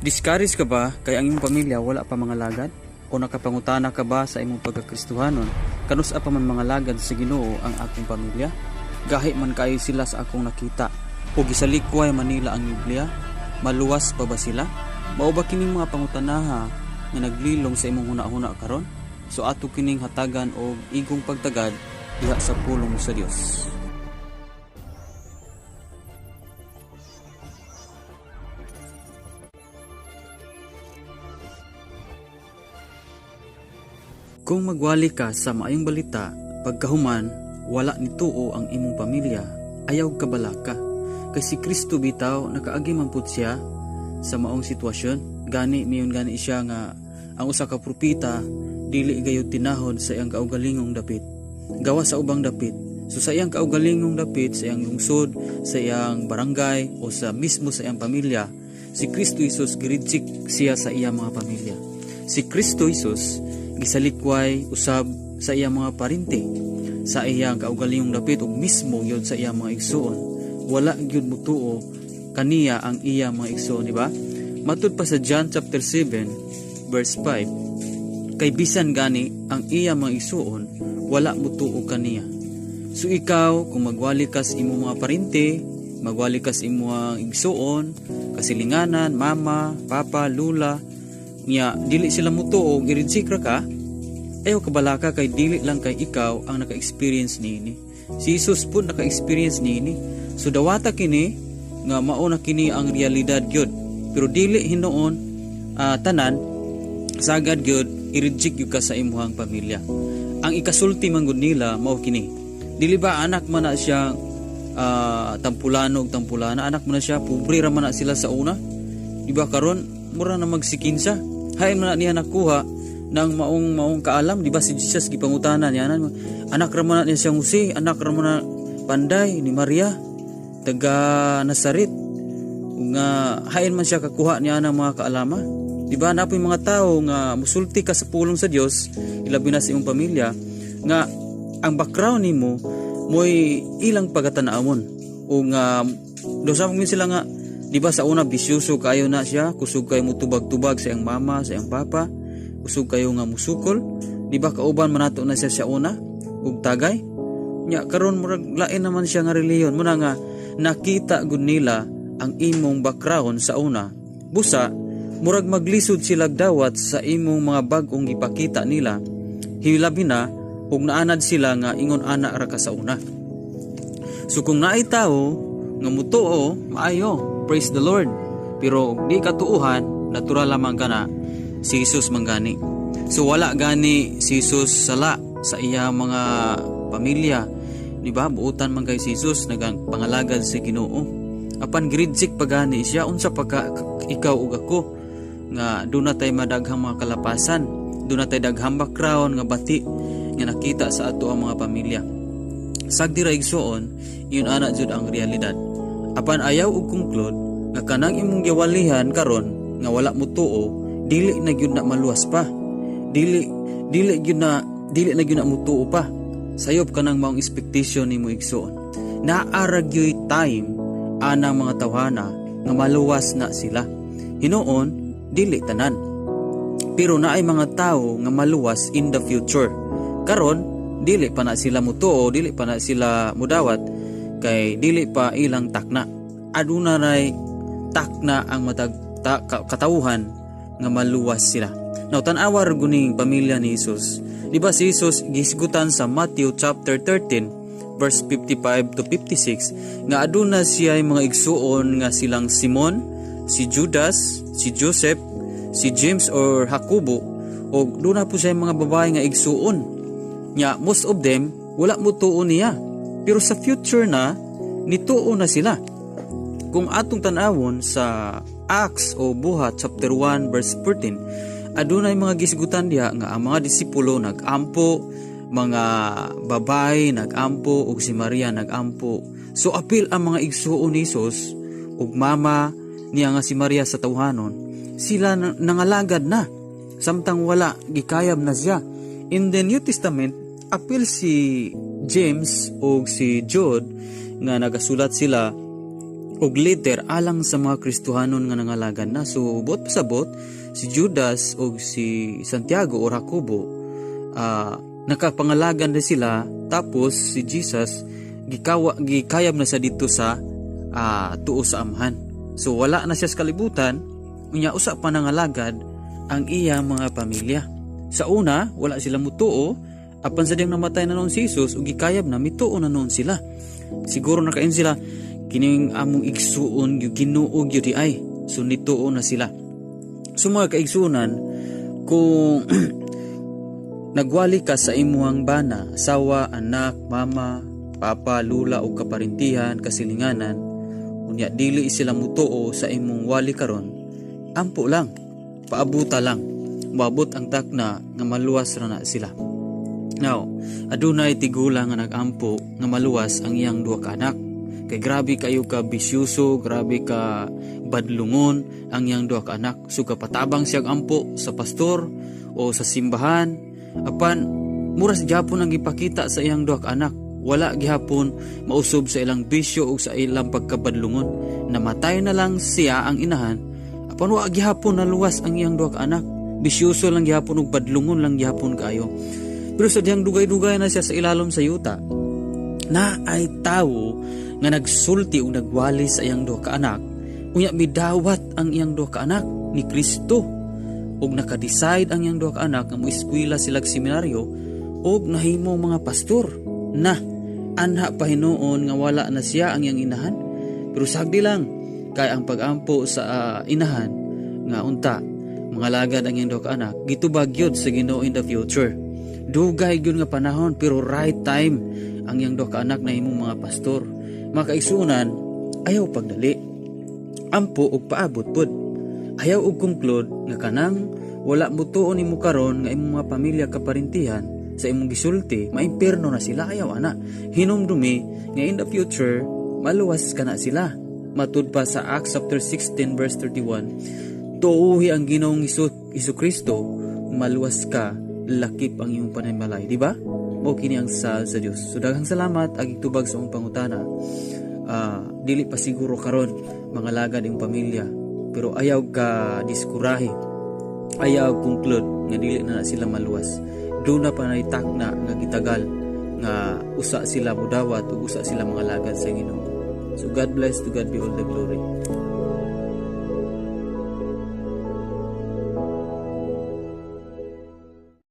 Discouraged ka ba kay ang imong pamilya wala pa mangalagad? O nakapangutana ka ba sa imong pagkakristohanon, kanus-a pa man mangalagad sa Ginoo ang akong pamilya? Gahi man kaayo sila sa akong nakita. O gisalikway man nila ang Biblia? Maluwas pa ba sila? Mao ba kining mga pangutanaha nga naglilong sa imong huna-huna karon? So ato kining hatagan og igong pagtagad diha sa pulong sa Dios. Kung magwali ka sa maayong balita, pagkahuman wala nituo ang imong pamilya, ayaw kabalaka. Kay si Kristo bitaw nakaagi man pud siya sa maong sitwasyon. Gani miyon gani siya nga ang usa ka propeta dili gayud tinahod sa iyang kaugalingong dapit. Gawa sa ubang dapit. So sa iyang kaugalingong dapit, sa iyang lungsod, sa iyang barangay o sa mismo sa iyang pamilya, si Kristo Jesus gi-reject siya sa iyang mga pamilya. Si Kristo Jesus gisalikway usab sa iyang mga parente, sa iyang kaugalingong dapit ug mismo gyud sa iyang mga igsuon. Wala gyud mutuo kaniya ang iyang mga igsuon, di ba? Matud pa sa John chapter 7 verse 5, kay bisan gani ang iyang mga igsuon wala mutuo kaniya. So ikaw, kung magwali ka sa imong mga parente, magwali ka sa imong igsuon, kasilinganan, mama, papa, lula, nya dili sila mutuo, gi-reject ra ka, ayaw kabalaka kay dili lang kay ikaw ang naka-experience niini. Si Jesus pud naka-experience niini. So dawata kini nga mao na kini ang realidad gyud. Pero dili hinuon tanan sagad gyud i-reject gyud ka sa imuhang pamilya. Ang ikasulti man gud nila mao kini. Dili ba anak man na siya tampulano og tampulana, anak man na siya, pobre ra man na sila sa una. Di ba karon mura na magsikinsa. Hain man na niya nakuha ng maong kaalam, di ba si Jesus gipangutana niya, anak ra man na niya siyang Jose, anak ra man na panday ni Maria taga Nazaret, nga hain man siya kakuha niya ng mga kaalama. Di ba napoy mga tao nga musulti ka sa pulong sa Dios, ilabi na sa imong pamilya, nga ang background nimo mo'y ilang pagatanawon o nga do sa sila nga di ba sa una bisyoso kayo na siya, kusog kayo mutubag-tubag sa iyang mama, sa iyang papa, kusog kayo nga musukol, di ba kauban man nato na siya sa una ug tagay nya karon murag lain naman siya nga relihiyon muna nga nakita gud nila ang imong background sa una. Busa murag maglisod sila dawat sa imong mga bag-ong gipakita nila, hilabi na ug naanad sila nga ingon ana ra ka sa una. So kung naay tawo nga mutuo, maayo, praise the Lord. Pero di katuuhan, natural lamang kana si Jesus manggani. So wala gani si Jesus sala sa iya mga pamilya. Di ba? Buutan man kay si Jesus nagang pangalagad sa Ginoo. Apan gi-reject pa gani siya, unsa pa ka, ikaw ug ako nga duna tay madaghang mga kalapasan, duna tay daghang background nga bati nga nakita sa ato ang mga pamilya. Sagdi ra igsuon, iyon ana jud ang realidad. Apan ayaw og conclude nga kanang imong giwalihan karon nga wala mutuo, dili na gyud na maluwas pa. Dili dili gyud na dili na gyud na mutuo pa. Sayop kanang maong expectation nimo igsuon. Naa ra gyuy time anang mga tawhana nga maluwas na sila. Hinuon dili tanan. Pero naay mga tawo nga maluwas in the future. Karon dili pa na sila mutuo, dili pa na sila mudawat kay dili pa ilang takna. Aduna ray takna ang matag katawhan nga maluwas sila. Now tan-awa ra guning pamilya ni Jesus. Di ba si Jesus gisgutan sa Matthew chapter 13 verse 55 to 56 nga aduna siya mga igsuon nga silang Simon, si Judas, si Joseph, si James or Jacobo, o duna po siya mga babae nga igsuon. Nya most of them wala mutuo niya. Pero sa future na nituo na sila. Kung atong tan-awon sa Acts o Buhat chapter 1 verse 14, adunay mga gisgutan diha nga ang mga disipulo nagampo, mga babae nagampo ug si Maria nagampo. So apil ang mga igsuon ni Jesus ug mama niya nga si Maria sa tawhanon, sila nangalagad na samtang wala gikayab na siya. In the New Testament, apil si James o si Jude nga nagasulat sila Og letter alang sa mga Kristohanon nga nangalagad na. So buot pasabot, si Judas og si Santiago o Jacobo, nakapangalagan na sila, tapos si Jesus gikawa, gikayab na sa dito sa tuo sa Amahan. So wala na siya sa kalibutan, unya usa pa nangalagad ang iya mga pamilya. Sa una, wala sila mutuo, apan sa diyang namatay na noon si Jesus ug gikayab na, mituo na noon sila. Siguro nakain sila, "Kining among igsuon gyud, Ginoo gyud di ay." So nituo na sila. So mga kaigsuonan, kung nagwali ka sa imuhang bana, asawa, anak, mama, papa, lula o kaparintihan, kasilinganan, unya dili sila mutuo sa imong wali karon, ampo lang, paabuta lang. Moabot ang takna nga maluwas ra na sila. Now, adunay tigulang nga nagampo nga maluwas ang iyang duha ka anak. Kay grabe kayo ka bisyuso, grabe ka badlungon ang iyang duha ka anak. So kapatabang siyang ampo sa pastor o sa simbahan. Apan mura sa gihapon ang gipakita sa iyang duha ka anak. Wala gihapon mausob sa ilang bisyo o sa ilang pagkabadlungon. Namatay na lang siya, ang inahan. Apan wa gihapon naluwas ang iyang duha ka anak. Bisyuso lang gihapon ug badlungon lang gihapon kaayo. Pero sa diyang dugay-dugay na siya sa ilalom sa yuta, na ay tawo nga nagsulti ug nagwali sa iyang duha ka anak, unya midawat ang iyang duha ka anak ni Kristo ug naka-decide ang iyang duha ka anak nga moeskwela sila seminaryo ug nahimo mga pastor na. Anha pa hinuon nga wala na siya, ang iyang inahan. Pero sagdi lang kay ang pagampo sa inahan nga unta mga lagad ang iyang duha ka anak, gitubag gyud sa Ginoo in the future. Dugay gyud nga panahon, pero right time ang iyang duha ka anak na imong mga pastor. Mga kaigsuonan, ayaw pagdali, ampo og paabot pud. Ayaw og conclude nga kanang wala mutuo nimo karon nga imong mga pamilya, kaparintihan, sa imong gisulti, maimpierno na sila. Ayaw ana. Hinumdumi nga in the future maluwas ka na sila. Matud pa sa Acts chapter 16 verse 31, tuuhi ang Ginoong Hesus Kristo, maluwas ka lakip ang iyong panimalay, di ba? Mao kini ang sa Dios. So daghang salamat ag tubag sa imong pangutana. Dili pa siguro karon mga lagad imong pamilya, pero ayaw ka diskurahe. Ayaw conclude nga dili na na sila maluwas. Duna pa na takna nga gitagal nga usa sila mudawat ug usa sila mga lagad sa Ginoo. So God bless, to God be all the glory.